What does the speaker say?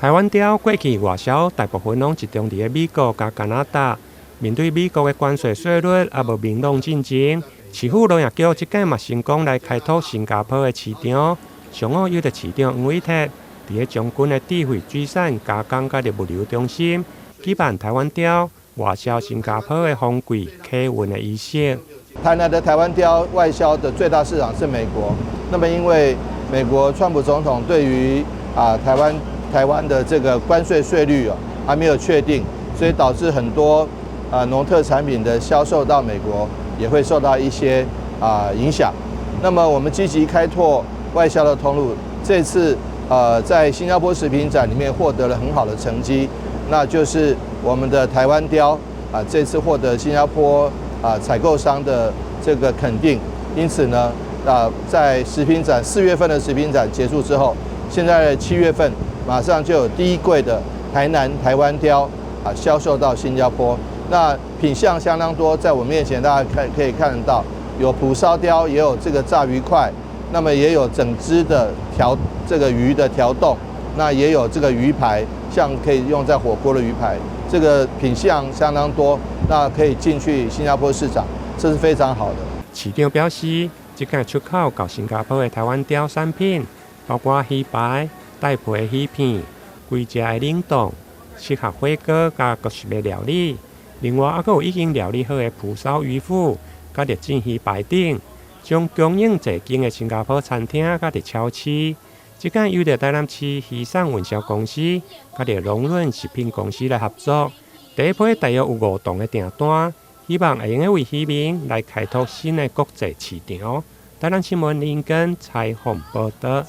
台灣鯛過去外銷大部分攏集中佇咧美國佮加拿大。面對美國的關稅稅率猶無明朗進前，市府農業局這擺嘛成功來開拓新加坡的市場。上午由著市長黃偉哲佇咧將軍的智慧水產加工佮物流中心舉辦台灣鯛外銷新加坡的封櫃啟運的儀式。台南的台灣鯛外銷的最大市場是美國。那麼因為美國川普總統對於台灣的這個關稅稅率啊還沒有確定，所以導致很多農特產品的銷售到美國也會受到一些影響。那麼我們積極開拓外銷的通路，這次在新加坡食品展裡面獲得了很好的成績，那就是我們的台灣鯛啊，這次獲得新加坡採購商的這個肯定，因此呢在食品展4月份的食品展結束之後，現在7月份馬上就有第一櫃的台南台灣鯛銷售到新加坡，那品項相當多，在我面前大家可以看得到，有蒲燒鯛，也有這個炸魚塊，那麼也有整隻的條這個魚的條凍，那也有這個魚排，像可以用在火鍋的魚排，這個品項相當多，那可以進去新加坡市場，這是非常好的。市長表示，這擺出口到新加坡的台灣鯛產品，包括魚排、帶皮魚片、規隻的冷凍、適合火鍋佮各式的料理。另外，猶閣有已經料理好的蒲燒魚脯、佮熱煎魚排等，將供應濟間的新加坡餐廳佮佇超市。這擺由著台南市魚產運銷公司佮著龍潤食品公司來合作，第一批大約有五棟的訂單，希望會用得為漁民來開拓新的國際市場。台南新聞林根採訪報導。